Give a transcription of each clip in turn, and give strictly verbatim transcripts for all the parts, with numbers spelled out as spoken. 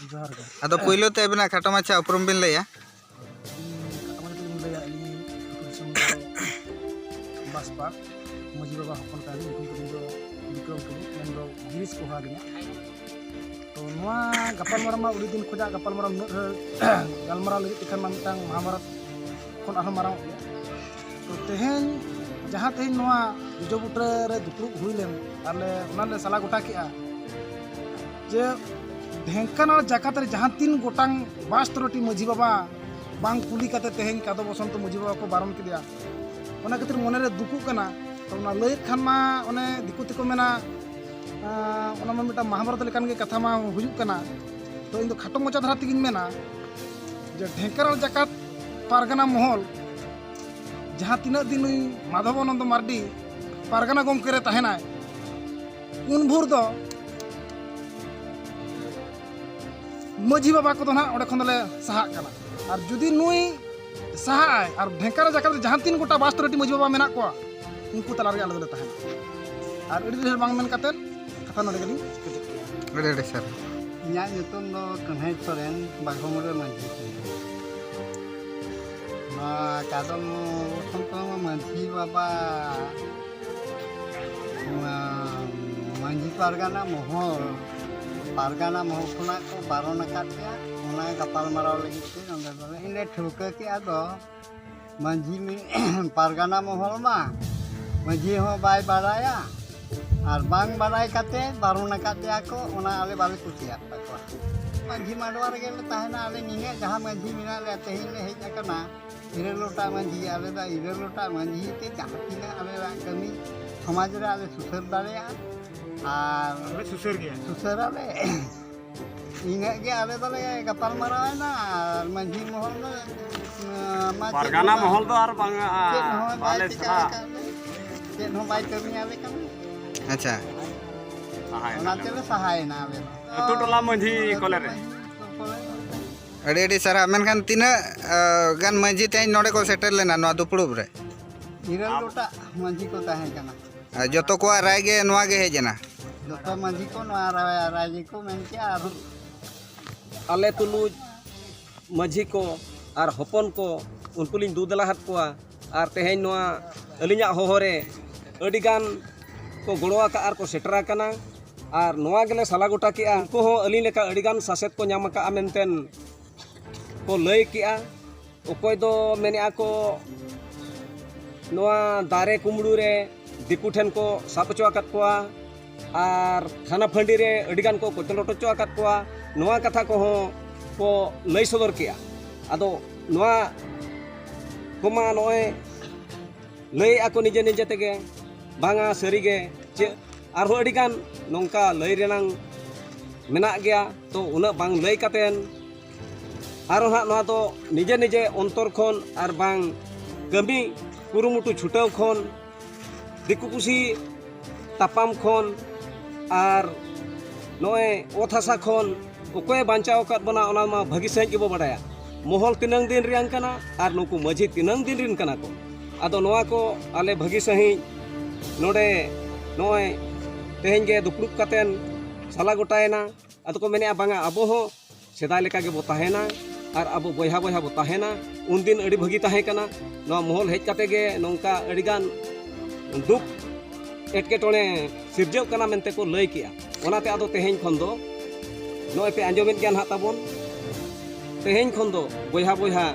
ᱡᱚᱦᱟᱨ ᱜᱮ᱾ ᱟᱫᱚ ᱯᱳᱭᱞᱳ ᱛᱮ ᱟᱵᱤᱱᱟᱜ ᱠᱷᱟᱴᱚ ᱢᱟᱪᱷᱟ ᱩᱯᱨᱩᱢ ᱵᱤᱱ ᱞᱟᱹᱭᱟ? ᱤᱧ ᱠᱷᱟᱴᱚ ᱢᱟᱪᱷᱟ ᱛᱮᱞᱤᱧ ᱞᱟᱹᱭᱟ, ᱟᱹᱞᱤᱧ ᱟᱹᱛᱩ ᱫᱤᱥᱚᱢ ᱫᱚ ᱵᱟᱥᱯᱟ, ᱢᱟᱹᱡᱷᱤ ᱵᱟᱵᱟ ᱦᱚᱯᱚᱱ ᱠᱟᱱᱟᱞᱤᱧ, ᱧᱩᱛᱩᱢ ᱛᱟᱹᱞᱤᱧ ᱫᱚ ᱵᱤᱠᱨᱚᱢ ᱴᱩᱰᱩ, ᱢᱮᱱᱫᱚ ᱜᱤᱨᱤᱥ ᱠᱚ ᱦᱚᱦᱚ ᱟᱹᱞᱤᱧᱟ᱾ ᱛᱚ ᱱᱚᱣᱟ ᱜᱟᱯᱟᱞᱢᱟᱨᱟᱣ ᱢᱟ ᱟᱹᱰᱤ ᱫᱤᱱ ᱠᱷᱚᱱᱟᱜ ᱜᱟᱯᱟᱞᱢᱟᱨᱟᱣ ᱱᱩᱱᱟᱹᱜ ᱰᱷᱮᱨ ᱜᱟᱞᱢᱟᱨᱟᱣ ᱞᱟᱹᱜᱤᱫ ᱛᱮᱠᱷᱟᱱ ᱢᱟ ᱢᱤᱫᱴᱟᱝ ᱢᱚᱦᱟᱵᱷᱟᱨᱚᱛ ᱠᱷᱚᱱ ᱟᱨᱦᱚᱸ ᱢᱟᱨᱟᱝ ᱚᱜ ᱜᱮᱭᱟ᱾ ᱛᱚ ᱛᱮᱦᱮᱧ, ᱡᱟᱦᱟᱸ ᱛᱮᱦᱮᱧ ᱱᱚᱣᱟ ᱡᱚᱡᱚ ᱵᱩᱴᱟᱹ ᱨᱮ ᱫᱩᱯᱲᱩᱵ ᱦᱩᱭ ᱞᱮᱱ, ᱟᱨ ᱞᱮ, ᱚᱱᱟ ᱞᱮ ᱥᱟᱞᱟ ᱜᱚᱴᱟ ᱠᱮᱜᱼᱟ ᱡᱮ ᱰᱷᱮᱝᱠᱟᱱᱟᱞ ᱡᱟᱠᱟᱛ ᱨᱮ ᱡᱟᱦᱟᱸ ᱛᱤᱱ ᱜᱚᱴᱟᱝ ᱵᱟᱥ ᱛᱮᱨᱚᱴᱤ ᱢᱟᱹᱡᱷᱤ ᱵᱟᱵᱟ ᱵᱟᱝ ᱠᱩᱞᱤ ᱠᱟᱛᱮ ᱛᱮᱦᱮᱧ ᱠᱟᱫᱚ ᱵᱚᱥᱚᱱᱛᱚ ᱢᱟᱹᱡᱷᱤ ᱵᱟᱵᱟ ᱠᱚ ᱵᱟᱨᱚᱱ ᱠᱮᱫᱮᱭᱟ, ᱚᱱᱟ ᱠᱷᱟᱹᱛᱤᱨ ᱢᱚᱱᱮᱨᱮ ᱫᱩᱠᱩᱜ ᱠᱟᱱᱟ᱾ ᱛᱚ ᱚᱱᱟ ᱞᱟᱹᱭᱮᱫ ᱠᱷᱟᱱ ᱢᱟ ᱚᱱᱮ ᱫᱤᱠᱩ ᱛᱮᱠᱚ ᱢᱮᱱᱟ, ᱟᱸ, ᱚᱱᱟ ᱢᱟ ᱢᱤᱫᱴᱟᱝ ᱢᱚᱦᱟᱵᱷᱟᱨᱚᱛ ᱞᱮᱠᱟᱱ ᱜᱮ ᱠᱟᱛᱷᱟ ᱢᱟ ᱦᱩᱭᱩᱜ ᱠᱟᱱᱟ᱾ ᱛᱚ ᱤᱧ ᱫᱚ ᱠᱷᱟᱴᱚ ᱢᱚᱪᱟ ᱫᱷᱟᱨᱟ ᱛᱮᱜᱤᱧ ᱢᱮᱱᱟ ᱡᱮ ᱰᱷᱮᱝᱠᱟᱱᱟᱞ ᱡᱟᱠᱟᱛ ᱯᱟᱨᱜᱟᱱᱟ ᱢᱚᱦᱚᱞ, ᱡᱟᱦᱟᱸ ᱛᱤᱱᱟᱹᱜ ᱫᱤᱱ ᱱᱩᱭ ᱢᱟᱫᱷᱚᱵᱟᱱᱚᱱᱫᱚ ᱢᱟᱨᱰᱤ ᱯᱟᱨᱜᱟᱱᱟ ᱜᱚᱢᱠᱮ ᱨᱮ ᱛᱟᱦᱮᱱᱟᱭ, ᱩᱱ ᱵᱷᱳᱨ ᱫᱚ ᱢᱟᱹᱡᱷᱤ ᱵᱟᱵᱟ ᱠᱚᱫᱚ ᱱᱟᱦᱟᱜ ᱚᱸᱰᱮ ᱠᱷᱚᱱ ᱫᱚᱞᱮ ᱥᱟᱦᱟᱜ ᱠᱟᱱᱟ᱾ ᱟᱨ ᱡᱩᱫᱤ ᱱᱩᱭ ᱥᱟᱦᱟᱜ ᱟᱭ ᱟᱨ ᱰᱷᱮᱝᱠᱟᱨᱟ ᱡᱟᱠᱟᱛ ᱨᱮ ᱡᱟᱦᱟᱸ ᱛᱤᱱ ᱜᱚᱴᱟ ᱵᱟᱥ ᱛᱮᱨᱚᱴᱤ ᱢᱟᱹᱡᱷᱤ ᱵᱟᱵᱟ ᱢᱮᱱᱟᱜ ᱠᱚᱣᱟ, ᱩᱱᱠᱩ ᱛᱟᱞᱟ ᱨᱮᱜᱮ ᱟᱞᱮ ᱫᱚᱞᱮ ᱛᱟᱦᱮᱱᱟ᱾ ᱟᱨ ᱟᱹᱰᱤ ᱰᱷᱮᱨ ᱵᱟᱝ ᱢᱮᱱ ᱠᱟᱛᱮᱫ ᱠᱟᱛᱷᱟ ᱱᱚᱰᱮ ᱜᱮᱞᱤᱧ ᱠᱮᱪᱮᱫ ᱠᱮᱫᱟ᱾ ᱟᱹᱰᱤ ᱟᱹᱰᱤ ᱥᱟᱨᱦᱟᱣ᱾ ᱤᱧᱟᱹᱜ ᱧᱩᱛᱩᱢ ᱫᱚ ᱠᱟᱹᱱᱦᱟᱹᱭ ᱥᱚᱨᱮᱱ, ᱵᱟᱜᱷᱚᱢᱩᱲᱟᱹ ᱢᱟᱹᱡᱷᱤ ᱠᱟᱹᱱᱟᱹᱧ᱾ ᱱᱚᱣᱟ ᱠᱟᱫᱚᱢ ᱵᱚᱥᱚᱱᱛᱚ ᱢᱟᱹᱡᱷᱤ ᱵᱟᱵᱟ, ᱱᱚᱣᱟ ᱢᱟᱹᱡᱷᱤ ᱯᱟᱨᱜᱟᱱᱟ ᱢᱚᱦᱚᱞ, ᱯᱟᱨᱜᱟᱱᱟ ᱢᱚᱦᱚᱞ ᱠᱷᱚᱱᱟᱜ ᱠᱚ ᱵᱟᱨᱚᱱ ᱟᱠᱟᱫ ᱞᱮᱭᱟ, ᱚᱱᱟ ᱜᱟᱯᱟᱞᱢᱟᱨᱟᱣ ᱞᱟᱹᱜᱤᱫ ᱛᱮ ᱱᱚᱰᱮ ᱫᱚᱞᱮ, ᱤᱧ ᱞᱮ ᱴᱷᱟᱹᱣᱠᱟᱹ ᱠᱮᱜᱼᱟ ᱫᱚ, ᱢᱟᱹᱡᱷᱤ ᱢᱤ-, ᱯᱟᱨᱜᱟᱱᱟ ᱢᱚᱦᱚᱞ ᱢᱟ ᱢᱟᱹᱡᱷᱤ ᱦᱚᱸ ᱵᱟᱭ ᱵᱟᱲᱟᱭᱟ ᱟᱨ ᱵᱟᱝ ᱵᱟᱲᱟᱭ ᱠᱟᱛᱮ ᱵᱟᱨᱚᱱ ᱟᱠᱟᱫ ᱞᱮᱭᱟ ᱠᱚ, ᱚᱱᱟ ᱟᱞᱮ ᱵᱟᱞᱮ ᱠᱩᱥᱤᱭᱟᱫ ᱛᱟᱠᱚᱣᱟ᱾ ᱢᱟᱹᱡᱷᱤ ᱢᱟᱰᱣᱟ ᱨᱮᱜᱮ ᱞᱮ ᱛᱟᱦᱮᱱᱟ, ᱟᱞᱮ ᱱᱤᱱᱟᱹᱜ ᱡᱟᱦᱟᱸ ᱢᱟᱹᱡᱷᱤ ᱢᱮᱱᱟᱜ ᱞᱮᱭᱟ, ᱛᱮᱦᱮᱧ ᱞᱮ ᱦᱮᱡ ᱟᱠᱟᱱᱟ ᱤᱨᱟᱹᱞ ᱜᱚᱴᱟᱝ ᱢᱟᱹᱡᱷᱤ, ᱟᱞᱮ ᱫᱚ ᱤᱨᱟᱹᱞ ᱜᱚᱴᱟᱝ ᱢᱟᱹᱡᱷᱤ ᱛᱮ ᱡᱟᱦᱟᱸ ᱛᱤᱱᱟᱹᱜ ᱟᱞᱮᱭᱟᱜ ᱠᱟᱹᱢᱤ ᱥᱚᱢᱟᱡᱽ ᱨᱮ ᱟᱞᱮ ᱥᱩᱥᱟᱹᱨ ᱫᱟᱲᱮᱭᱟᱜᱼᱟ ᱟᱨ ᱟᱞᱮ ᱥᱩᱥᱟᱹᱨ ᱜᱮᱭᱟ᱾ ᱥᱩᱥᱟᱹᱨᱟᱞᱮ᱾ ᱤᱱᱟᱹᱜ ᱜᱮ ᱟᱞᱮ ᱫᱚᱞᱮ ᱜᱟᱯᱟᱞ ᱢᱟᱨᱟᱣ ᱮᱱᱟ ᱟᱨ ᱢᱟᱹᱡᱷᱤ ᱢᱚᱦᱚᱞ ᱫᱚ, ᱢᱟ ᱪᱮᱫ ᱯᱟᱨᱜᱟᱱᱟ ᱦᱚᱸ ᱵᱟᱭ, ᱢᱚᱦᱚᱞ ᱫᱚ ᱟᱨ ᱵᱟᱝ, ᱪᱮᱫ ᱦᱚᱸ ᱵᱟᱭ ᱵᱟᱞᱮ ᱪᱤᱠᱟ ᱥᱮᱬᱟ᱾ ᱟᱠᱟᱫ ᱞᱮ, ᱪᱮᱫ ᱦᱚᱸ ᱵᱟᱭ ᱠᱟᱹᱢᱤ ᱟᱞᱮ ᱠᱟᱱᱟ᱾ ᱟᱪᱪᱷᱟ᱾ ᱥᱟᱦᱟᱭᱮᱱᱟ ᱚᱱᱟ ᱞᱮ᱾ ᱛᱮᱞᱮ ᱥᱟᱦᱟᱭᱮᱱᱟ ᱟᱞᱮ ᱫᱚ᱾ ᱟᱹᱛᱩ ᱴᱚᱞᱟ ᱢᱟᱹᱡᱷᱤ ᱠᱚᱞᱮ ᱨᱮ᱾ ᱢᱟᱹᱡᱷᱤ ᱠᱚᱞᱮ ᱨᱮ᱾ ᱟᱹᱰᱤ ᱟᱹᱰᱤ ᱥᱟᱨᱦᱟᱣ᱾ ᱢᱮᱱᱠᱷᱟᱱ ᱛᱤᱱᱟᱹᱜ, ᱟ, ᱜᱟᱱ ᱢᱟᱹᱡᱷᱤ ᱛᱮᱦᱮᱧ ᱱᱚᱰᱮ ᱠᱚ ᱥᱮᱴᱮᱨ ᱞᱮᱱᱟ ᱱᱚᱣᱟ ᱫᱩᱯᱲᱩᱵ ᱨᱮ? ᱤᱨᱟᱹᱞ ᱜᱚᱴᱟᱝ ᱢᱟᱹᱡᱷᱤ ᱠᱚ ᱛᱟᱦᱮᱸ ᱠᱟᱱᱟ᱾ ᱟᱨ ᱡᱚᱛᱚ ᱠᱚᱣᱟᱜ ᱨᱟᱭ ᱜᱮ ᱱᱚᱣᱟ ᱜᱮ ᱦᱮᱡ ᱮᱱᱟ? ᱡᱚᱛᱚ ᱢᱟᱹᱡᱷᱤ ᱠᱚ ᱱᱚᱣᱟ ᱨᱟᱭ, ᱨᱟᱭ ᱜᱮᱠᱚ ᱢᱮᱱ ᱠᱮᱜᱼᱟ᱾ ᱟᱨ ᱟᱞᱮ ᱛᱩᱞᱩᱡ ᱢᱟᱹᱡᱷᱤ ᱠᱚ ᱟᱨ ᱦᱚᱯᱚᱱ ᱠᱚ, ᱩᱱᱠᱩ ᱞᱤᱧ ᱫᱩ ᱫᱮᱞᱟ ᱟᱫ ᱠᱚᱣᱟ᱾ ᱟᱨ ᱛᱮᱦᱮᱧ ᱱᱚᱣᱟ ᱟᱹᱞᱤᱧᱟᱜ ᱦᱚᱦᱚ ᱨᱮ ᱟᱹᱰᱤ ᱜᱟᱱ ᱠᱚ ᱜᱚᱲᱚ ᱟᱠᱟᱫ ᱟᱨ ᱠᱚ ᱥᱮᱴᱮᱨ ᱟᱠᱟᱱᱟ᱾ ᱟᱨ ᱱᱚᱣᱟ ᱜᱮᱞᱮ ᱥᱟᱞᱟ ᱜᱚᱴᱟ ᱠᱮᱜᱼᱟ᱾ ᱩᱱᱠᱩ ᱦᱚᱸ ᱟᱹᱞᱤᱧ ᱞᱮᱠᱟ ᱟᱹᱰᱤ ᱜᱟᱱ ᱥᱟᱥᱮᱛ ᱠᱚ ᱧᱟᱢ ᱟᱠᱟᱫᱼᱟ ᱢᱮᱱᱛᱮ ᱠᱚ ᱞᱟᱹᱭ ᱠᱮᱜᱼᱟ᱾ ᱚᱠᱚᱭ ᱫᱚ ᱢᱮᱱᱮᱜᱼᱟ ᱠᱚ, ᱱᱚᱣᱟ ᱫᱟᱨᱮ ᱠᱩᱢᱵᱽᱲᱩ ᱨᱮ ᱫᱤᱠᱩ ᱴᱷᱮᱱ ᱠᱚ ᱥᱟᱵ ᱦᱚᱪᱚ ᱟᱠᱟᱫ ᱠᱚᱣᱟ, ᱟᱨ ᱛᱷᱟᱱᱟ ᱯᱷᱟᱺᱰᱤ ᱨᱮ ᱟᱹᱰᱤ ᱜᱟᱱ ᱠᱚ ᱠᱚᱪᱞᱚᱱ ᱦᱚᱪᱚ ᱟᱠᱟᱫ ᱠᱚᱣᱟ᱾ ᱱᱚᱣᱟ ᱠᱟᱛᱷᱟ ᱠᱚᱦᱚᱸ ᱠᱚ ᱞᱟᱹᱭ ᱥᱚᱫᱚᱨ ᱠᱮᱜᱼᱟ᱾ ᱟᱫᱚ ᱱᱚᱣᱟ ᱠᱚᱢᱟ ᱱᱚᱜᱼᱚᱭ ᱞᱟᱹᱭᱮᱜᱼᱟ ᱠᱚ ᱱᱤᱡᱮ ᱱᱤᱡᱮ ᱛᱮᱜᱮ, ᱵᱟᱝᱟ ᱥᱟᱹᱨᱤᱜᱮ ᱪᱮᱫ ᱟᱨᱦᱚᱸ ᱟᱹᱰᱤ ᱜᱟᱱ ᱱᱚᱝᱠᱟ ᱞᱟᱹᱭ ᱨᱮᱱᱟᱝ ᱢᱮᱱᱟᱜ ᱜᱮᱭᱟ᱾ ᱛᱚ ᱩᱱᱟᱹᱜ ᱵᱟᱝ ᱞᱟᱹᱭ ᱠᱟᱛᱮᱱ ᱟᱨᱚ ᱦᱟᱸᱜ ᱱᱚᱣᱟ ᱫᱚ ᱱᱤᱡᱮ ᱱᱤᱡᱮ ᱚᱱᱛᱚᱨ ᱠᱷᱚᱱ ᱟᱨ ᱵᱟᱝ ᱠᱟᱹᱢᱤ ᱠᱩᱨᱩᱢᱩᱴᱩ ᱪᱷᱩᱴᱟᱹᱣ ᱠᱷᱚᱱ, ᱫᱤᱠᱩ ᱯᱩᱥᱤ ᱛᱟᱯᱟᱢ ᱠᱷᱚᱱ ᱟᱨ ᱱᱚᱜᱼᱚᱭ ᱚᱛ ᱦᱟᱥᱟ ᱠᱷᱚᱱ ᱚᱠᱚᱭᱮ ᱵᱟᱧᱪᱟᱣ ᱟᱠᱟᱫ ᱵᱚᱱᱟ, ᱚᱱᱟ ᱢᱟ ᱵᱷᱟᱹᱜᱤ ᱥᱟᱺᱦᱤᱡ ᱜᱮᱵᱚ ᱵᱟᱰᱟᱭᱟ᱾ ᱢᱚᱦᱚᱞ ᱛᱤᱱᱟᱹᱝ ᱫᱤᱱ ᱨᱮᱭᱟᱝ ᱠᱟᱱᱟ ᱟᱨ ᱱᱩᱠᱩ ᱢᱟᱹᱡᱷᱤ ᱛᱤᱱᱟᱹᱝ ᱫᱤᱱ ᱨᱤᱱ ᱠᱟᱱᱟ ᱠᱚ᱾ ᱟᱫᱚ ᱱᱚᱣᱟ ᱠᱚ ᱟᱞᱮ ᱵᱷᱟᱹᱜᱤ ᱥᱟᱺᱦᱤᱡ ᱱᱚᱰᱮ ᱱᱚᱜᱼᱚᱭ ᱛᱮᱦᱮᱧ ᱜᱮ ᱫᱩᱯᱲᱩᱵ ᱠᱟᱛᱮᱱ ᱥᱟᱞᱟ ᱜᱚᱴᱟᱭᱮᱱᱟ᱾ ᱟᱫᱚ ᱠᱚ ᱢᱮᱱᱮᱜᱼᱟ, ᱵᱟᱝᱟ, ᱟᱵᱚ ᱦᱚᱸ ᱥᱮᱫᱟᱭ ᱞᱮᱠᱟ ᱜᱮᱵᱚ ᱛᱟᱦᱮᱱᱟ ᱟᱨ ᱟᱵᱚ ᱵᱚᱭᱦᱟ ᱵᱚᱭᱦᱟ ᱵᱚ ᱛᱟᱦᱮᱱᱟ᱾ ᱩᱱᱫᱤᱱ ᱟᱹᱰᱤ ᱵᱷᱟᱹᱜᱤ ᱛᱟᱦᱮᱸ ᱠᱟᱱᱟ᱾ ᱱᱚᱣᱟ ᱢᱚᱦᱚᱞ ᱦᱮᱡ ᱠᱟᱛᱮ ᱜᱮ ᱱᱚᱝᱠᱟ ᱟᱹᱰᱤᱜᱟᱱ ᱫᱩᱠ ᱮᱴᱠᱮᱴᱚᱬᱮ ᱥᱤᱨᱡᱟᱹᱜ ᱠᱟᱱᱟ ᱢᱮᱱᱛᱮ ᱠᱚ ᱞᱟᱹᱭ ᱠᱮᱜᱼᱟ᱾ ᱚᱱᱟᱛᱮ ᱟᱫᱚ ᱛᱮᱦᱮᱧ ᱠᱷᱚᱱ ᱫᱚ ᱱᱚᱜᱼᱚᱭ ᱯᱮ ᱟᱸᱡᱚᱢᱮᱫ ᱜᱮᱭᱟ ᱱᱟᱦᱟᱜ ᱛᱟᱵᱚᱱ, ᱛᱮᱦᱮᱧ ᱠᱷᱚᱱ ᱫᱚ ᱵᱚᱭᱦᱟ ᱵᱚᱭᱦᱟ,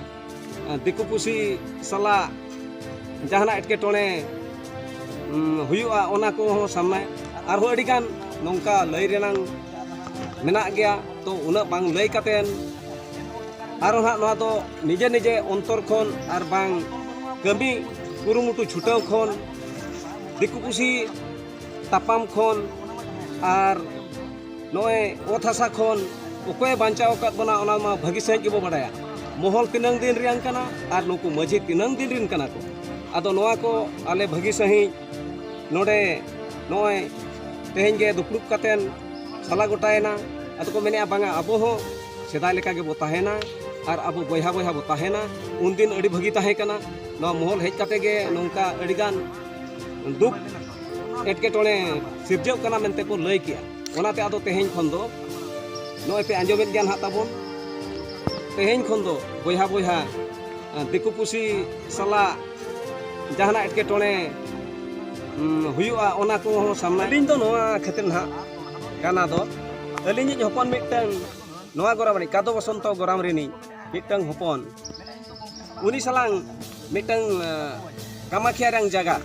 ᱫᱤᱠᱩ ᱯᱩᱥᱤ ᱥᱟᱞᱟᱜ ᱡᱟᱦᱟᱱᱟᱜ ᱮᱴᱠᱮᱴᱚᱬᱮ, ᱩᱸ, ᱦᱩᱭᱩᱜᱼᱟ, ᱚᱱᱟ ᱠᱚᱦᱚᱸ ᱥᱟᱢᱱᱟ᱾ ᱟᱨᱦᱚᱸ ᱟᱹᱰᱤᱜᱟᱱ ᱱᱚᱝᱠᱟ ᱞᱟᱹᱭ ᱨᱮᱱᱟᱝ ᱢᱮᱱᱟᱜ ᱜᱮᱭᱟ᱾ ᱛᱚ ᱩᱱᱟᱹᱜ ᱵᱟᱝ ᱞᱟᱹᱭ ᱠᱟᱛᱮᱱ ᱟᱨᱚ ᱱᱟᱦᱟᱜ ᱱᱚᱣᱟ ᱫᱚ ᱱᱤᱡᱮ ᱱᱤᱡᱮ ᱚᱱᱛᱚᱨ ᱠᱷᱚᱱ ᱟᱨ ᱵᱟᱝ ᱠᱟᱹᱢᱤ ᱠᱩᱨᱩᱢᱩᱴᱩ ᱪᱷᱩᱴᱟᱹᱣ ᱠᱷᱚᱱ, ᱫᱤᱠᱩ ᱯᱩᱥᱤ ᱛᱟᱯᱟᱢ ᱠᱷᱚᱱ ᱟᱨ ᱱᱚᱜᱼᱚᱭ ᱚᱛ ᱦᱟᱥᱟ ᱠᱷᱚᱱ ᱚᱠᱚᱭᱮ ᱵᱟᱧᱪᱟᱣ ᱟᱠᱟᱫ ᱵᱚᱱᱟ, ᱚᱱᱟ ᱢᱟ ᱵᱷᱟᱹᱜᱤ ᱥᱟᱺᱦᱤᱡ ᱜᱮᱵᱚ ᱵᱟᱰᱟᱭᱟ᱾ ᱢᱚᱦᱚᱞ ᱛᱤᱱᱟᱹᱝ ᱫᱤᱱ ᱨᱮᱭᱟᱝ ᱠᱟᱱᱟ ᱟᱨ ᱱᱩᱠᱩ ᱢᱟᱹᱡᱷᱤ ᱛᱤᱱᱟᱹᱝ ᱫᱤᱱ ᱨᱤᱱ ᱠᱟᱱᱟ ᱠᱚ᱾ ᱟᱫᱚ ᱱᱚᱣᱟ ᱠᱚ ᱟᱞᱮ ᱵᱷᱟᱹᱜᱤ ᱥᱟᱺᱦᱤᱡ ᱱᱚᱰᱮ ᱱᱚᱜᱼᱚᱭ ᱛᱮᱦᱮᱧ ᱜᱮ ᱫᱩᱯᱲᱩᱵ ᱠᱟᱛᱮᱱ ᱥᱟᱞᱟ ᱜᱚᱴᱟᱭᱮᱱᱟ᱾ ᱟᱫᱚ ᱠᱚ ᱢᱮᱱᱮᱜᱼᱟ, ᱵᱟᱝᱟ, ᱟᱵᱚ ᱦᱚᱸ ᱥᱮᱫᱟᱭ ᱞᱮᱠᱟ ᱜᱮᱵᱚ ᱛᱟᱦᱮᱱᱟ ᱟᱨ ᱟᱵᱚ ᱵᱚᱭᱦᱟ ᱵᱚᱭᱦᱟ ᱵᱚ ᱛᱟᱦᱮᱱᱟ᱾ ᱩᱱᱫᱤᱱ ᱟᱹᱰᱤ ᱵᱷᱟᱹᱜᱤ ᱛᱟᱦᱮᱸ ᱠᱟᱱᱟ᱾ ᱱᱚᱣᱟ ᱢᱚᱦᱚᱞ ᱦᱮᱡ ᱠᱟᱛᱮ ᱜᱮ ᱱᱚᱝᱠᱟ ᱟᱹᱰᱤᱜᱟᱱ ᱫᱩᱠ ᱮᱴᱠᱮᱴᱚᱬᱮ ᱥᱤᱨᱡᱟᱹᱜ ᱠᱟᱱᱟ ᱢᱮᱱᱛᱮ ᱠᱚ ᱞᱟᱹᱭ ᱠᱮᱜᱼᱟ᱾ ᱚᱱᱟᱛᱮ ᱟᱫᱚ ᱛᱮᱦᱮᱧ ᱠᱷᱚᱱ ᱫᱚ ᱱᱚᱜᱼᱚᱭ ᱯᱮ ᱟᱸᱡᱚᱢᱮᱫ ᱜᱮᱭᱟ ᱱᱟᱦᱟᱜ ᱛᱟᱵᱚᱱ᱾ ᱛᱮᱦᱮᱧ ᱠᱷᱚᱱ ᱫᱚ ᱵᱚᱭᱦᱟ ᱵᱚᱭᱦᱟ, ᱫᱤᱠᱩ ᱯᱩᱥᱤ ᱥᱟᱞᱟᱜ ᱡᱟᱦᱟᱱᱟᱜ ᱮᱴᱠᱮᱴᱚᱬᱮ, ᱩᱸ, ᱦᱩᱭᱩᱜᱼᱟ, ᱚᱱᱟ ᱠᱚᱦᱚᱸ ᱥᱟᱢᱱᱟ᱾ ᱟᱹᱞᱤᱧ ᱫᱚ ᱱᱚᱣᱟ ᱠᱷᱟᱹᱛᱤᱨ ᱱᱟᱦᱟᱜ ᱠᱟᱱᱟ ᱫᱚ, ᱟᱹᱞᱤᱧᱤᱡ ᱦᱚᱯᱚᱱ ᱢᱤᱫᱴᱟᱝ ᱱᱚᱣᱟ ᱜᱚᱨᱟᱢ ᱨᱤᱱᱤᱡ, ᱠᱟᱫᱚ ᱵᱚᱥᱚᱱᱛᱚ ᱜᱚᱨᱟᱢ ᱨᱤᱱᱤᱡ ᱢᱤᱫᱴᱟᱝ ᱦᱚᱯᱚᱱ, ᱩᱱᱤ ᱥᱟᱞᱟᱝ ᱢᱤᱫᱴᱟᱝ, ᱮᱸ, ᱠᱟᱢᱟᱠᱷᱤᱭᱟ ᱨᱮᱱᱟᱝ ᱡᱟᱭᱜᱟ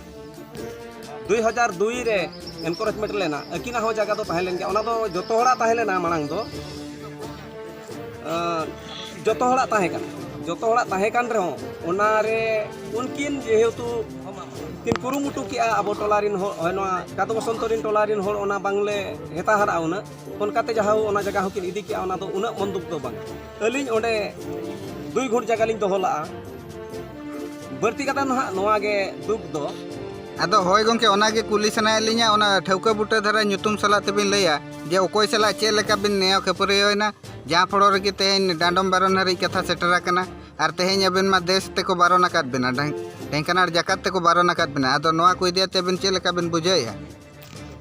ᱫᱩᱭ ᱦᱟᱡᱟᱨ ᱫᱩᱭ ᱨᱮ ᱮᱱᱠᱨᱳᱪᱢᱮᱱᱴ ᱞᱮᱱᱟ᱾ ᱟᱹᱠᱤᱱᱟᱜ ᱦᱚᱸ ᱡᱟᱭᱜᱟ ᱫᱚ ᱛᱟᱦᱮᱸ ᱞᱮᱱ ᱜᱮᱭᱟ᱾ ᱚᱱᱟ ᱫᱚ ᱡᱚᱛᱚ ᱦᱚᱲᱟᱜ ᱛᱟᱦᱮᱸ ᱞᱮᱱᱟ ᱢᱟᱲᱟᱝ ᱫᱚ᱾ ᱟᱸ, ᱡᱚᱛᱚ ᱦᱚᱲᱟᱜ ᱛᱟᱦᱮᱸ ᱠᱟᱱᱟ᱾ ᱡᱚᱛᱚ ᱦᱚᱲᱟᱜ ᱛᱟᱦᱮᱸ ᱠᱟᱱ ᱨᱮᱦᱚᱸ, ᱚᱱᱟᱨᱮ ᱩᱱᱠᱤᱱ ᱡᱮᱦᱮᱛᱩ ᱠᱤᱱ ᱠᱩᱨᱩᱢᱩᱴᱩ ᱠᱮᱜᱼᱟ, ᱟᱵᱚ ᱴᱚᱞᱟ ᱨᱤᱱ ᱦᱚᱲ, ᱦᱳᱭ, ᱱᱚᱣᱟ ᱠᱟᱫᱚ ᱵᱚᱥᱚᱱᱛᱚ ᱨᱤᱱ ᱴᱚᱞᱟ ᱨᱤᱱ ᱦᱚᱲ ᱚᱱᱟ ᱵᱟᱝᱞᱮ ᱦᱮᱛᱟ ᱦᱟᱨᱟᱜᱼᱟ ᱩᱱᱟᱹᱜ, ᱚᱱᱠᱟᱛᱮ ᱡᱟᱦᱟᱸ ᱚᱱᱟ ᱡᱟᱭᱜᱟ ᱦᱚᱸᱠᱤᱱ ᱤᱫᱤ ᱠᱮᱜᱼᱟ, ᱚᱱᱟ ᱫᱚ ᱩᱱᱟᱹᱜ ᱢᱚᱱ ᱫᱩᱠ ᱫᱚ ᱵᱟᱝ᱾ ᱟᱹᱞᱤᱧ ᱚᱸᱰᱮ ᱫᱩᱭ ᱜᱷᱩᱴ ᱡᱟᱭᱜᱟ ᱞᱤᱧ ᱫᱚᱦᱚ ᱞᱟᱜᱼᱟ᱾ ᱵᱟᱹᱲᱛᱤ ᱠᱟᱛᱮ ᱱᱟᱦᱟᱜ ᱱᱚᱣᱟ ᱜᱮ ᱫᱩᱠ ᱫᱚ᱾ ᱟᱫᱚ ᱦᱳᱭ ᱜᱚᱢᱠᱮ, ᱚᱱᱟ ᱜᱮ ᱠᱩᱞᱤ ᱥᱟᱱᱟᱭᱮᱫ ᱞᱤᱧᱟ, ᱚᱱᱟ ᱴᱷᱟᱹᱣᱠᱟᱹ ᱵᱩᱴᱟᱹ ᱫᱷᱟᱨᱟ ᱧᱩᱛᱩᱢ ᱥᱟᱞᱟᱜ ᱛᱮᱵᱤᱱ ᱞᱟᱹᱭᱟ ᱡᱮ ᱚᱠᱚᱭ ᱥᱟᱞᱟᱜ ᱪᱮᱫ ᱞᱮᱠᱟ ᱵᱤᱱ ᱱᱮᱭᱟᱣ ᱠᱷᱟᱹᱯᱟᱹᱨᱤᱭᱟᱹᱣ ᱮᱱᱟ, ᱡᱟᱦᱟᱸ ᱯᱷᱚᱲᱚ ᱨᱮᱜᱮ ᱛᱮᱦᱮᱧ ᱰᱟᱸᱰᱚᱢ ᱵᱟᱨᱚᱱ ᱦᱟᱹᱨᱤᱡ ᱠᱟᱛᱷᱟ ᱥᱮᱴᱮᱨ ᱟᱠᱟᱱᱟ᱾ ᱟᱨ ᱛᱮᱦᱮᱧ ᱟᱵᱤᱱ ᱢᱟ ᱫᱮᱥ ᱛᱮᱠᱚ ᱵᱟᱨᱚᱱ ᱟᱠᱟᱫ ᱵᱤᱱᱟ, ᱰᱷᱮᱝ-, ᱰᱷᱮᱝᱠᱟᱱᱟᱲ ᱡᱟᱠᱟᱛ ᱛᱮᱠᱚ ᱵᱟᱨᱚᱱ ᱟᱠᱟᱫ ᱵᱤᱱᱟ᱾ ᱟᱫᱚ ᱱᱚᱣᱟ ᱠᱚ ᱤᱫᱤ ᱠᱟᱛᱮ ᱟᱵᱤᱱ ᱪᱮᱫ ᱞᱮᱠᱟ ᱵᱤᱱ ᱵᱩᱡᱷᱟᱹᱣᱮᱫᱼᱟ?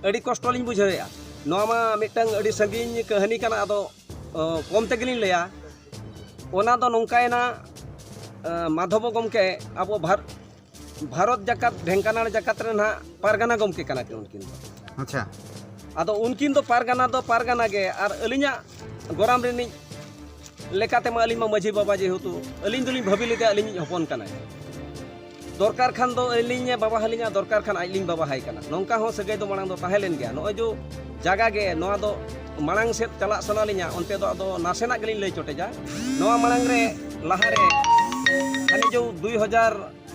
ᱟᱹᱰᱤ ᱠᱚᱥᱴᱚ ᱞᱤᱧ ᱵᱩᱡᱷᱟᱹᱣᱮᱫᱼᱟ᱾ ᱱᱚᱣᱟ ᱢᱟ ᱢᱤᱫᱴᱟᱝ ᱟᱹᱰᱤ ᱥᱟᱺᱜᱤᱧ ᱠᱟᱹᱦᱱᱤ ᱠᱟᱱᱟ, ᱟᱫᱚ, ᱚ, ᱠᱚᱢ ᱛᱮᱜᱮᱞᱤᱧ ᱞᱟᱹᱭᱟ᱾ ᱚᱱᱟ ᱫᱚ ᱱᱚᱝᱠᱟᱭᱮᱱᱟ, ᱮ, ᱢᱟᱫᱷᱚᱵᱚ ᱜᱚᱢᱠᱮ ᱟᱵᱚ ᱵᱷᱟᱨ-, ᱵᱷᱟᱨᱚᱛ ᱡᱟᱠᱟᱛ, ᱰᱷᱮᱝᱠᱟᱱᱟᱲ ᱡᱟᱠᱟᱛ ᱨᱮ ᱱᱟᱦᱟᱜ ᱯᱟᱨᱜᱟᱱᱟ ᱜᱚᱢᱠᱮ ᱠᱟᱱᱟ ᱠᱤᱱ ᱩᱱᱠᱤᱱ ᱫᱚ᱾ ᱟᱪᱪᱷᱟ᱾ ᱟᱫᱚ ᱩᱱᱠᱤᱱ ᱫᱚ ᱯᱟᱨᱜᱟᱱᱟ ᱫᱚ ᱯᱟᱨᱜᱟᱱᱟ ᱜᱮ, ᱟᱨ ᱟᱹᱞᱤᱧᱟᱜ ᱜᱚᱨᱟᱢ ᱨᱤᱱᱤᱡ ᱞᱮᱠᱟᱛᱮ ᱢᱟ ᱟᱹᱞᱤᱧ ᱢᱟ ᱢᱟᱹᱡᱷᱤ ᱵᱟᱵᱟ, ᱡᱮᱦᱮᱛᱩ ᱟᱹᱞᱤᱧ ᱫᱚᱞᱤᱧ ᱵᱷᱟᱹᱵᱤ ᱞᱮᱫᱟ ᱟᱹᱞᱤᱧᱤᱡ ᱦᱚᱯᱚᱱ ᱠᱟᱱᱟᱭ, ᱫᱚᱨᱠᱟᱨ ᱠᱷᱟᱱ ᱫᱚ ᱟᱹᱞᱤᱧᱮ ᱵᱟᱵᱟ ᱟᱹᱞᱤᱧᱟ, ᱫᱚᱨᱠᱟᱨ ᱠᱷᱟᱱ ᱟᱡ ᱞᱤᱧ ᱵᱟᱵᱟ ᱟᱭ ᱠᱟᱱᱟ᱾ ᱱᱚᱝᱠᱟ ᱦᱚᱸ ᱥᱟᱹᱜᱟᱹᱭ ᱫᱚ ᱢᱟᱲᱟᱝ ᱫᱚ ᱛᱟᱦᱮᱸ ᱞᱮᱱ ᱜᱮᱭᱟ᱾ ᱱᱚᱜᱼᱚᱭ ᱡᱮ ᱡᱟᱭᱜᱟ ᱜᱮ ᱱᱚᱣᱟ ᱫᱚ ᱢᱟᱲᱟᱝ ᱥᱮᱫ ᱪᱟᱞᱟᱜ ᱥᱟᱱᱟ ᱞᱤᱧᱟ, ᱚᱱᱛᱮ ᱫᱚ ᱟᱫᱚ ᱱᱟᱥᱮᱱᱟᱜ ᱜᱮᱞᱤᱧ ᱞᱟᱹᱭ ᱪᱚᱴᱮᱡᱟ᱾ ᱱᱚᱣᱟ ᱢᱟᱲᱟᱝ ᱨᱮ, ᱞᱟᱦᱟ ᱨᱮ, ᱦᱟᱱᱮ ᱡᱮ ᱫᱩᱭ ᱦᱟᱡᱟᱨ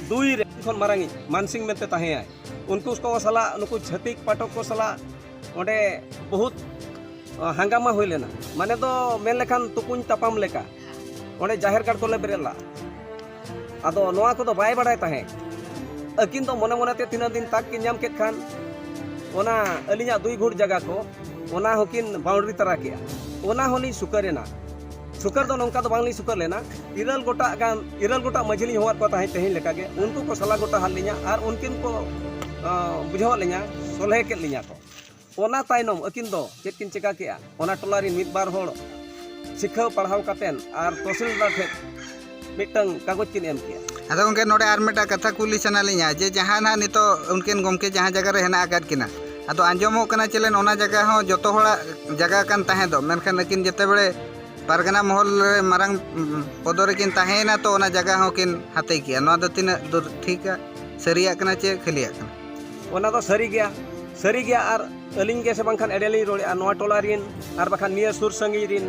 ᱫᱩᱭ ᱨᱮ ᱠᱷᱚᱱ ᱢᱟᱨᱟᱝᱤᱡ ᱢᱟᱱᱥᱤᱝ ᱢᱮᱱᱛᱮ ᱛᱟᱦᱮᱸᱭᱟᱭ, ᱩᱱᱠᱩ ᱠᱚ ᱥᱟᱞᱟᱜ, ᱱᱩᱠᱩ ᱪᱷᱟᱹᱛᱤᱠ ᱯᱟᱴᱷᱚᱠ ᱠᱚ ᱥᱟᱞᱟᱜ ᱚᱸᱰᱮ ᱵᱚᱦᱩᱛ, ᱟ, ᱦᱟᱝᱜᱟᱢᱟ ᱦᱩᱭ ᱞᱮᱱᱟ᱾ ᱢᱟᱱᱮ ᱫᱚ ᱢᱮᱱ ᱞᱮᱠᱷᱟᱱ ᱛᱩᱠᱩᱧ ᱛᱟᱯᱟᱢ ᱞᱮᱠᱟ᱾ ᱚᱸᱰᱮ ᱡᱟᱦᱮᱨ ᱜᱟᱲ ᱠᱚᱞᱮ ᱵᱮᱨᱮᱫ ᱞᱟᱜᱼᱟ᱾ ᱟᱫᱚ ᱱᱚᱣᱟ ᱠᱚᱫᱚ ᱵᱟᱭ ᱵᱟᱲᱟᱭ ᱛᱟᱦᱮᱸᱫ᱾ ᱟᱹᱠᱤᱱ ᱫᱚ ᱢᱚᱱᱮ ᱢᱚᱱᱮᱛᱮ ᱛᱤᱱᱟᱹᱜ ᱫᱤᱱ ᱛᱟᱠ ᱠᱤᱱ ᱧᱟᱢ ᱠᱮᱫ ᱠᱷᱟᱱ, ᱚᱱᱟ ᱟᱹᱞᱤᱧᱟᱜ ᱫᱩᱭ ᱜᱷᱩᱴ ᱡᱟᱭᱜᱟ ᱠᱚ, ᱚᱱᱟ ᱦᱚᱸᱠᱤᱱ ᱵᱟᱣᱩᱱᱰᱟᱨᱤ ᱛᱟᱨᱟ ᱠᱮᱜᱼᱟ᱾ ᱚᱱᱟ ᱦᱚᱸᱞᱤᱧ ᱥᱩᱠᱟᱹᱨ ᱮᱱᱟ᱾ ᱥᱩᱠᱟᱹᱨ ᱫᱚ ᱱᱚᱝᱠᱟ ᱫᱚ ᱵᱟᱝᱞᱤᱧ ᱥᱩᱠᱟᱹᱨ ᱞᱮᱱᱟ᱾ ᱤᱨᱟᱹᱞ ᱜᱚᱴᱟᱜ ᱜᱟᱱ, ᱤᱨᱟᱹᱞ ᱜᱚᱴᱟᱜ ᱢᱟᱹᱡᱷᱤ ᱞᱤᱧ ᱦᱚᱦᱚᱣᱟᱫ ᱠᱚᱣᱟ ᱛᱟᱦᱮᱸᱫ ᱛᱮᱦᱮᱧ ᱞᱮᱠᱟᱜᱮ᱾ ᱩᱱᱠᱩ ᱠᱚ ᱥᱟᱞᱟ ᱜᱚᱴᱟ ᱟᱫ ᱞᱤᱧᱟ ᱟᱨ ᱩᱱᱠᱤᱱ ᱠᱚ, ᱟᱸ, ᱵᱩᱡᱷᱟᱹᱣᱟᱫ ᱞᱤᱧᱟ, ᱥᱚᱞᱦᱮ ᱠᱮᱫ ᱞᱤᱧᱟ ᱠᱚ᱾ ᱚᱱᱟ ᱛᱟᱭᱱᱚᱢ ᱟᱹᱠᱤᱱ ᱫᱚ ᱪᱮᱫ ᱠᱤᱱ ᱪᱮᱠᱟ ᱠᱮᱜᱼᱟ? ᱚᱱᱟ ᱴᱚᱞᱟ ᱨᱮᱱ ᱢᱤᱫ ᱵᱟᱨ ᱦᱚᱲ ᱥᱤᱠᱷᱟᱹᱣ ᱯᱟᱲᱦᱟᱣ ᱠᱟᱛᱮᱱ ᱟᱨ ᱛᱚᱦᱥᱤᱞᱫᱟᱨ ᱴᱷᱮᱱ ᱢᱤᱫᱴᱟᱝ ᱠᱟᱜᱚᱡᱽ ᱠᱤᱱ ᱮᱢ ᱠᱮᱜᱼᱟ᱾ ᱟᱫᱚ ᱜᱚᱢᱠᱮ, ᱱᱚᱰᱮ ᱟᱨ ᱢᱤᱫᱴᱟᱝ ᱠᱟᱛᱷᱟ ᱠᱩᱞᱤ ᱥᱟᱱᱟ ᱞᱤᱧᱟ, ᱡᱮ ᱡᱟᱦᱟᱸ ᱱᱟᱦᱟᱜ ᱱᱤᱛᱚᱜ ᱩᱱᱠᱤᱱ ᱜᱚᱢᱠᱮ ᱡᱟᱦᱟᱸ ᱡᱟᱭᱜᱟ ᱨᱮ ᱦᱮᱱᱟᱜ ᱟᱠᱟᱫ ᱠᱤᱱᱟ, ᱟᱫᱚ ᱟᱸᱡᱚᱢᱚᱜ ᱠᱟᱱᱟ ᱪᱮᱞᱮᱱ ᱚᱱᱟ ᱡᱟᱭᱜᱟ ᱦᱚᱸ ᱡᱚᱛᱚ ᱦᱚᱲᱟᱜ ᱡᱟᱭᱜᱟ ᱠᱟᱱ ᱛᱟᱦᱮᱸ ᱫᱚ, ᱢᱮᱱᱠᱷᱟᱱ ᱟᱹᱠᱤᱱ ᱡᱮᱛᱮ ᱵᱮᱲᱮ ᱯᱟᱨᱜᱟᱱᱟ ᱢᱚᱦᱚᱞ ᱨᱮ ᱢᱟᱨᱟᱝ, ᱩᱢ, ᱯᱚᱫᱚ ᱨᱮᱠᱤᱱ ᱛᱟᱦᱮᱸᱭᱮᱱᱟ, ᱛᱚ ᱚᱱᱟ ᱡᱟᱭᱜᱟ ᱦᱚᱸᱠᱤᱱ ᱦᱟᱛᱟᱣ ᱠᱮᱜᱼᱟ᱾ ᱱᱚᱣᱟ ᱫᱚ ᱛᱤᱱᱟᱹᱜ ᱫᱩᱨ ᱴᱷᱤᱠᱟ, ᱥᱟᱹᱨᱤᱭᱟᱜ ᱠᱟᱱᱟ ᱪᱮ ᱠᱷᱟᱹᱞᱤᱭᱟᱜ ᱠᱟᱱᱟ? ᱚᱱᱟ ᱫᱚ ᱥᱟᱹᱨᱤ ᱜᱮᱭᱟ, ᱥᱟᱹᱨᱤ ᱜᱮᱭᱟ᱾ ᱟᱨ ᱟᱹᱞᱤᱧ ᱜᱮ ᱥᱮ ᱵᱟᱝᱠᱷᱟᱱ ᱮᱲᱮ ᱞᱤᱧ ᱨᱚᱲᱮᱫᱼᱟ, ᱱᱚᱣᱟ ᱴᱚᱞᱟ ᱨᱤᱱ ᱟᱨ ᱵᱟᱠᱷᱟᱱ ᱱᱤᱭᱟᱹ ᱥᱩᱨ ᱥᱟᱺᱜᱤᱧ ᱨᱤᱱ,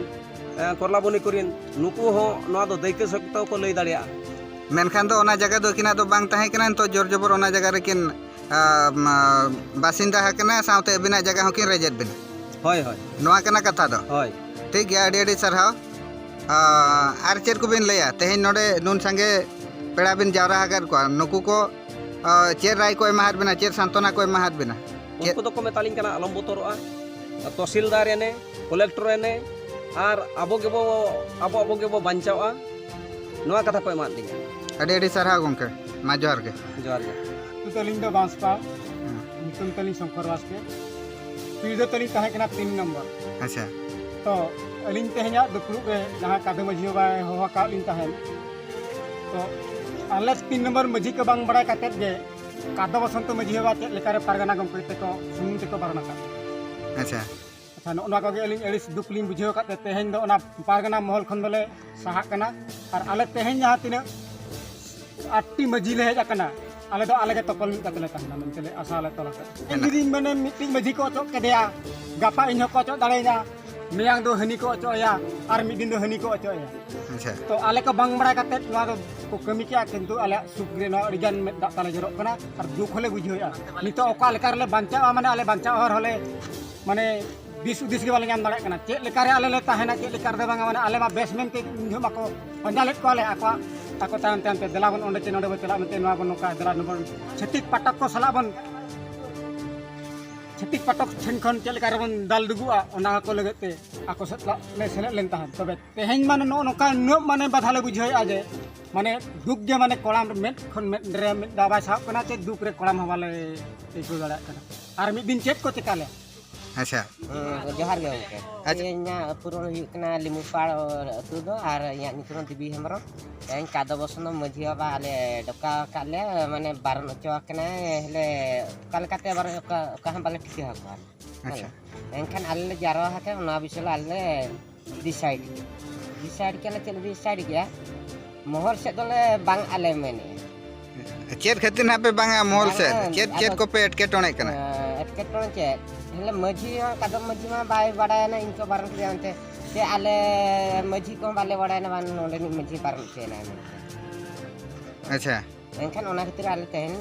ᱮ, ᱠᱚᱨᱞᱟᱵᱚᱱᱤ ᱠᱚᱨᱤᱱ, ᱱᱩᱠᱩ ᱦᱚᱸ ᱱᱚᱣᱟ ᱫᱚ ᱫᱟᱹᱭᱠᱟᱹ ᱥᱚᱦᱤᱛ ᱠᱚ ᱞᱟᱹᱭ ᱫᱟᱲᱮᱭᱟᱜᱼᱟ᱾ ᱢᱮᱱᱠᱷᱟᱱ ᱫᱚ ᱚᱱᱟ ᱡᱟᱭᱜᱟ ᱫᱚ ᱟᱹᱠᱤᱱᱟᱜ ᱫᱚ ᱵᱟᱝ ᱛᱟᱦᱮᱸ ᱠᱟᱱᱟ, ᱱᱤᱛᱚᱜ ᱡᱳᱨ ᱡᱚᱵᱚᱨ ᱚᱱᱟ ᱡᱟᱭᱜᱟ ᱨᱮᱠᱤᱱ, ᱟ, ᱢᱟ, ᱵᱟᱥᱤᱱᱫᱟ ᱟᱠᱟᱱᱟ, ᱥᱟᱶᱛᱮ ᱟᱹᱵᱤᱱᱟᱜ ᱡᱟᱭᱜᱟ ᱦᱚᱸᱠᱤᱱ ᱨᱮᱡᱮᱫ ᱵᱤᱱᱟ᱾ ᱦᱳᱭ, ᱦᱳᱭ᱾ ᱱᱚᱣᱟ ᱠᱟᱱᱟ ᱠᱟᱛᱷᱟ ᱫᱚ᱾ ᱦᱳᱭ᱾ ᱴᱷᱤᱠ ᱜᱮᱭᱟ, ᱟᱹᱰᱤ ᱟᱹᱰᱤ ᱥᱟᱨᱦᱟᱣ᱾ ᱟ, ᱟᱨ ᱪᱮᱫ ᱠᱚᱵᱤᱱ ᱞᱟᱹᱭᱟ? ᱛᱮᱦᱮᱧ ᱱᱚᱰᱮ ᱱᱩᱱ ᱥᱟᱸᱜᱮ ᱯᱮᱲᱟ ᱵᱤᱱ ᱡᱟᱣᱨᱟ ᱟᱠᱟᱫ ᱠᱚᱣᱟ, ᱱᱩᱠᱩ ᱠᱚ, ᱟ, ᱪᱮᱫ ᱨᱟᱭ ᱠᱚ ᱮᱢᱟᱦᱟᱫ ᱵᱤᱱᱟ, ᱪᱮᱫ ᱥᱟᱱᱛᱚᱱᱟ ᱠᱚ ᱮᱢᱟᱦᱟᱫ ᱵᱤᱱᱟ? ᱪᱮᱫ? ᱩᱱᱠᱩ ᱫᱚᱠᱚ ᱢᱮᱛᱟᱞᱤᱧ ᱠᱟᱱᱟ, "ᱟᱞᱚᱢ ᱵᱚᱛᱚᱨᱚᱜᱼᱟ, ᱛᱚᱦᱥᱤᱞᱫᱟᱨ ᱮᱱᱮ, ᱠᱚᱞᱮᱠᱴᱚᱨ ᱮᱱᱮ, ᱟᱨ ᱟᱵᱚ ᱜᱮᱵᱚ, ᱟᱵᱚ, ᱟᱵᱚ ᱜᱮᱵᱚ ᱵᱟᱧᱪᱟᱣᱼᱟ", ᱱᱚᱣᱟ ᱠᱟᱛᱷᱟ ᱠᱚ ᱮᱢᱟᱫ ᱞᱤᱧᱟ᱾ ᱟᱹᱰᱤ ᱟᱹᱰᱤ ᱥᱟᱨᱦᱟᱣ ᱜᱚᱢᱠᱮ, ᱢᱟ ᱡᱚᱦᱟᱨ ᱜᱮ᱾ ᱡᱚᱦᱟᱨ ᱜᱮ᱾ ᱟᱹᱛᱩ ᱛᱟᱹᱞᱤᱧ ᱫᱚ ᱵᱟᱸᱥᱯᱟ, ᱦᱮᱸ᱾ ᱧᱩᱛᱩᱢ ᱛᱟᱹᱞᱤᱧ ᱥᱚᱝᱠᱚᱨ ᱵᱟᱥᱠᱮ᱾ ᱯᱤᱲ ᱫᱚ ᱛᱟᱹᱞᱤᱧ ᱛᱟᱦᱮᱸ ᱠᱟᱱᱟ ᱛᱤᱱ ᱱᱚᱢᱵᱚᱨ᱾ ᱟᱪᱪᱷᱟ᱾ ᱛᱚ, ᱟᱹᱞᱤᱧ ᱛᱮᱦᱮᱧᱟᱜ ᱫᱩᱯᱲᱩᱵ ᱨᱮ ᱡᱟᱦᱟᱸ ᱠᱟᱫᱚ ᱢᱟᱹᱡᱷᱤ ᱵᱟᱵᱟᱭ ᱦᱚᱦᱚ ᱟᱠᱟᱫ ᱞᱤᱧ ᱛᱟᱦᱮᱸᱫ, ᱛᱚ, ᱟᱞᱮ ᱛᱤᱱ ᱱᱚᱢᱵᱚᱨ ᱢᱟᱹᱡᱷᱤ ᱠᱚ ᱵᱟᱝ ᱵᱟᱲᱟᱭ ᱠᱟᱛᱮᱫ ᱜᱮ ᱠᱟᱫᱚ ᱵᱚᱥᱚᱱᱛᱚ ᱢᱟᱹᱡᱷᱤ ᱵᱟᱵᱟ ᱪᱮᱫ ᱞᱮᱠᱟᱨᱮ ᱯᱟᱨᱜᱟᱱᱟ ᱜᱚᱢᱠᱮ ᱛᱮᱠᱚ ᱥᱩᱢᱩᱝ ᱛᱮᱠᱚ ᱵᱟᱨᱚᱱ ᱟᱠᱟᱫ᱾ ᱟᱪᱪᱷᱟ᱾ ᱟᱪᱪᱷᱟ, ᱱᱚᱜᱼᱚ ᱱᱚᱣᱟ ᱠᱚᱜᱮ ᱟᱹᱞᱤᱧ ᱟᱹᱲᱤᱥ ᱫᱩᱠ ᱞᱤᱧ ᱵᱩᱡᱷᱟᱹᱣ ᱟᱠᱟᱫ ᱛᱮ, ᱛᱮᱦᱮᱧ ᱫᱚ ᱚᱱᱟ ᱯᱟᱨᱜᱟᱱᱟ ᱢᱚᱦᱚᱞ ᱠᱷᱚᱱ ᱫᱚᱞᱮ ᱥᱟᱦᱟᱜ ᱠᱟᱱᱟ᱾ ᱟᱨ ᱟᱞᱮ ᱛᱮᱦᱮᱧ ᱡᱟᱦᱟᱸ ᱛᱤᱱᱟᱹᱜ ᱟᱴᱴᱤ ᱢᱟᱹᱡᱷᱤ ᱞᱮ ᱦᱮᱡ ᱟᱠᱟᱱᱟ, ᱟᱞᱮ ᱫᱚ ᱟᱞᱮ ᱜᱮ ᱛᱚᱯᱚᱞ ᱢᱤᱫ ᱠᱟᱛᱮ ᱞᱮ ᱛᱟᱦᱮᱱᱟ ᱢᱮᱱᱛᱮ ᱞᱮ ᱟᱥᱟ ᱞᱮ ᱛᱚᱞ ᱟᱠᱟᱫᱟ᱾ ᱦᱮᱸ᱾ ᱡᱩᱫᱤ ᱢᱟᱱᱮ ᱢᱤᱫᱴᱤᱡ ᱢᱟᱹᱡᱷᱤ ᱠᱚ ᱚᱪᱚᱜ ᱠᱮᱫᱮᱭᱟ, ᱜᱟᱯᱟ ᱤᱧ ᱦᱚᱸᱠᱚ ᱚᱪᱚᱜ ᱫᱟᱲᱮᱭᱟᱹᱧᱟ, ᱢᱮᱭᱟᱝ ᱫᱚ ᱦᱟᱹᱱᱤ ᱠᱚ ᱚᱪᱚᱜ ᱮᱭᱟ, ᱟᱨ ᱢᱤᱫ ᱫᱤᱱ ᱫᱚ ᱦᱟᱹᱱᱤ ᱠᱚ ᱚᱪᱚᱜ ᱮᱭᱟ᱾ ᱟᱪᱪᱷᱟ᱾ ᱛᱚ, ᱟᱞᱮ ᱠᱚ ᱵᱟᱝ ᱵᱟᱲᱟᱭ ᱠᱟᱛᱮ ᱱᱚᱣᱟ ᱫᱚ ᱠᱚ ᱠᱟᱹᱢᱤ ᱠᱮᱜᱼᱟ, ᱠᱤᱱᱛᱩ ᱟᱞᱮᱭᱟᱜ ᱥᱩᱠ ᱨᱮ ᱱᱚᱣᱟ ᱟᱹᱰᱤ ᱜᱟᱱ ᱢᱮᱫ ᱫᱟᱜ ᱛᱟᱞᱮ ᱡᱚᱨᱚᱜ ᱠᱟᱱᱟ ᱟᱨ ᱫᱩᱠ ᱦᱚᱸᱞᱮ ᱵᱩᱡᱷᱟᱹᱣᱮᱫᱼᱟ᱾ ᱱᱤᱛᱚᱜ ᱚᱠᱟ ᱞᱮᱠᱟ ᱨᱮᱞᱮ ᱵᱟᱧᱪᱟᱜᱼᱟ, ᱢᱟᱱᱮ ᱟᱞᱮ ᱵᱟᱧᱪᱟᱣ ᱦᱚᱨ ᱦᱚᱸᱞᱮ, ᱢᱟᱱᱮ, ᱫᱤᱥ ᱦᱩᱫᱤᱥ ᱜᱮ ᱵᱟᱞᱮ ᱧᱟᱢ ᱫᱟᱲᱮᱭᱟᱜ ᱠᱟᱱᱟ, ᱪᱮᱫ ᱞᱮᱠᱟ ᱨᱮ ᱟᱞᱮ ᱞᱮ ᱛᱟᱦᱮᱱᱟ, ᱪᱮᱫ ᱞᱮᱠᱟ ᱨᱮᱫᱚ ᱵᱟᱝᱟ᱾ ᱢᱟᱱᱮ ᱟᱞᱮ ᱢᱟ ᱵᱮᱥ ᱢᱮᱱᱛᱮ ᱩᱱ ᱡᱚᱦᱚᱜ ᱢᱟᱠᱚ ᱯᱟᱸᱡᱟ ᱞᱮᱫ ᱠᱚᱣᱟᱞᱮ, ᱟᱠᱚᱣᱟᱜ, ᱟᱠᱚ ᱛᱟᱭᱚᱢ ᱛᱟᱭᱚᱢ ᱛᱮ, "ᱫᱮᱞᱟ ᱵᱚᱱ ᱚᱸᱰᱮ ᱪᱮ ᱱᱚᱸᱰᱮ ᱵᱚᱱ ᱪᱟᱞᱟᱜ ᱢᱮᱱᱛᱮ, ᱱᱚᱣᱟ ᱵᱚᱱ ᱱᱚᱝᱠᱟ, ᱫᱮᱞᱟ ᱱᱚᱵᱚᱱ ᱪᱷᱟᱹᱛᱤᱠ ᱯᱟᱴᱚᱠ ᱠᱚ ᱥᱟᱞᱟᱜ ᱵᱚᱱ, ᱪᱷᱟᱹᱛᱤᱠ ᱯᱟᱴᱚᱠ ᱴᱷᱮᱱ ᱠᱷᱚᱱ ᱪᱮᱫ ᱞᱮᱠᱟ ᱨᱮᱵᱚᱱ ᱫᱟᱞ ᱫᱩᱜᱩᱜᱼᱟ", ᱚᱱᱟ ᱠᱚ ᱞᱟᱹᱜᱤᱫ ᱛᱮ ᱟᱠᱚ ᱥᱮᱫ ᱞᱮ ᱥᱮᱞᱮᱫ ᱞᱮᱱ ᱛᱟᱦᱮᱸᱫ᱾ ᱛᱚᱵᱮ ᱛᱮᱦᱮᱧ ᱢᱟᱱᱮ ᱱᱚᱜᱼᱚ ᱱᱚᱝᱠᱟ ᱱᱩᱱᱟᱹᱜ ᱢᱟᱱᱮ ᱵᱟᱫᱷᱟ ᱞᱮ ᱵᱩᱡᱷᱟᱹᱣᱮᱫᱼᱟ ᱡᱮ ᱢᱟᱱᱮ ᱫᱩᱠ ᱜᱮ ᱢᱟᱱᱮ ᱠᱚᱲᱟᱢ ᱢᱮᱫ ᱠᱷᱚᱱ ᱢᱮᱫ ᱨᱮ ᱢᱮᱫ ᱫᱟᱜ ᱵᱟᱭ ᱥᱟᱵ ᱠᱟᱱᱟ, ᱪᱮ ᱫᱩᱠ ᱨᱮ ᱠᱚᱲᱟᱢ ᱦᱚᱸ ᱵᱟᱞᱮ ᱟᱹᱭᱠᱟᱹᱣ ᱫᱟᱲᱮᱭᱟᱜ ᱠᱟᱱᱟ᱾ ᱟᱨ ᱢᱤᱫ ᱫᱤᱱ ᱪᱮᱫ ᱠᱚ ᱪᱮᱠᱟ ᱞᱮᱭᱟ? ᱟᱪᱪᱷᱟ᱾ ᱦᱮᱸ, ᱡᱚᱦᱟᱨ ᱜᱮ ᱜᱚᱢᱠᱮ᱾ ᱟᱪᱪᱷᱟ᱾ ᱤᱧᱟᱹᱜ ᱯᱩᱨᱟᱹ ᱦᱩᱭᱩᱜ ᱠᱟᱱᱟ ᱞᱤᱢᱩᱯᱟᱲ ᱟᱹᱛᱩ ᱫᱚ, ᱟᱨ ᱤᱧᱟᱹᱜ ᱧᱩᱛᱩᱢ ᱫᱚ ᱫᱮᱵᱤ ᱦᱮᱢᱵᱨᱚᱢ᱾ ᱛᱮᱦᱮᱧ ᱠᱟᱫᱚ ᱵᱚᱥᱚᱱᱚ ᱢᱟᱹᱡᱷᱤ ᱵᱟᱵᱟ ᱟᱞᱮ ᱰᱚᱠᱟ ᱟᱠᱟᱫ ᱞᱮᱭᱟ, ᱢᱟᱱᱮ ᱵᱟᱨᱚᱱ ᱦᱚᱪᱚ ᱟᱠᱟᱱᱟᱭ᱾ ᱦᱮᱞᱮ ᱚᱠᱟ ᱞᱮᱠᱟᱛᱮ ᱵᱟᱨᱚᱱ, ᱚᱠᱟ, ᱚᱠᱟ ᱦᱚᱸ ᱵᱟᱞᱮ ᱴᱷᱤᱠᱟᱹ ᱟᱠᱚᱣᱟ᱾ ᱟᱪᱪᱷᱟ᱾ ᱮᱱᱠᱷᱟᱱ ᱟᱞᱮ ᱞᱮ ᱡᱟᱨᱣᱟ ᱟᱠᱟᱱ, ᱚᱱᱟ ᱵᱤᱥᱚᱭ ᱞᱮ ᱟᱞᱮ ᱞᱮ ᱰᱤᱥᱟᱭᱤᱰ ᱠᱮᱫᱟ᱾ ᱰᱤᱥᱟᱭᱤᱰ ᱠᱮᱫᱟ ᱞᱮ, ᱪᱮᱫ ᱞᱮ ᱰᱤᱥᱟᱭᱤᱰ ᱠᱮᱫᱟ? ᱢᱚᱦᱚᱞ ᱥᱮᱫ ᱫᱚᱞᱮ ᱵᱟᱝ ᱟᱞᱮ ᱢᱮᱱᱮᱫᱼᱟ᱾ ᱪᱮᱫ ᱠᱷᱟᱹᱛᱤᱨ ᱱᱟᱦᱟᱜ ᱯᱮ ᱵᱟᱝᱟ ᱢᱚᱦᱚᱞ ᱥᱮᱫ? ᱵᱟᱝᱟ, ᱪᱮᱫ, ᱪᱮᱫ ᱟᱫᱚ, ᱠᱚᱯᱮ ᱮᱴᱠᱮᱴᱚᱬᱮᱜ ᱠᱟᱱᱟ? ᱮᱸ, ᱮᱴᱠᱮᱴᱚᱬᱮ ᱪᱮᱫ? ᱦᱮᱸ, ᱢᱟᱹᱡᱷᱤ ᱦᱚᱸ, ᱠᱟᱫᱚᱢ ᱢᱟᱹᱡᱷᱤ ᱢᱟ ᱵᱟᱭ ᱵᱟᱲᱟᱭᱟᱱᱟ, ᱤᱧ ᱠᱚ ᱵᱟᱨᱚᱱ ᱠᱮᱫᱮᱭᱟ ᱚᱱᱛᱮ᱾ ᱥᱮ ᱟᱞᱮ ᱢᱟᱹᱡᱷᱤ ᱠᱚᱦᱚᱸ ᱵᱟᱞᱮ ᱵᱟᱲᱟᱭᱟᱱᱟ, ᱵᱟᱝ ᱱᱚᱰᱮᱱᱤᱡ ᱢᱟᱹᱡᱷᱤ ᱵᱟᱨᱚᱱ ᱦᱚᱪᱚᱭᱮᱱᱟ ᱢᱮᱱᱛᱮ᱾ ᱟᱪᱪᱷᱟ᱾ ᱮᱱᱠᱷᱟᱱ ᱚᱱᱟ ᱠᱷᱟᱹᱛᱤᱨ ᱟᱞᱮ ᱛᱮᱦᱮᱧ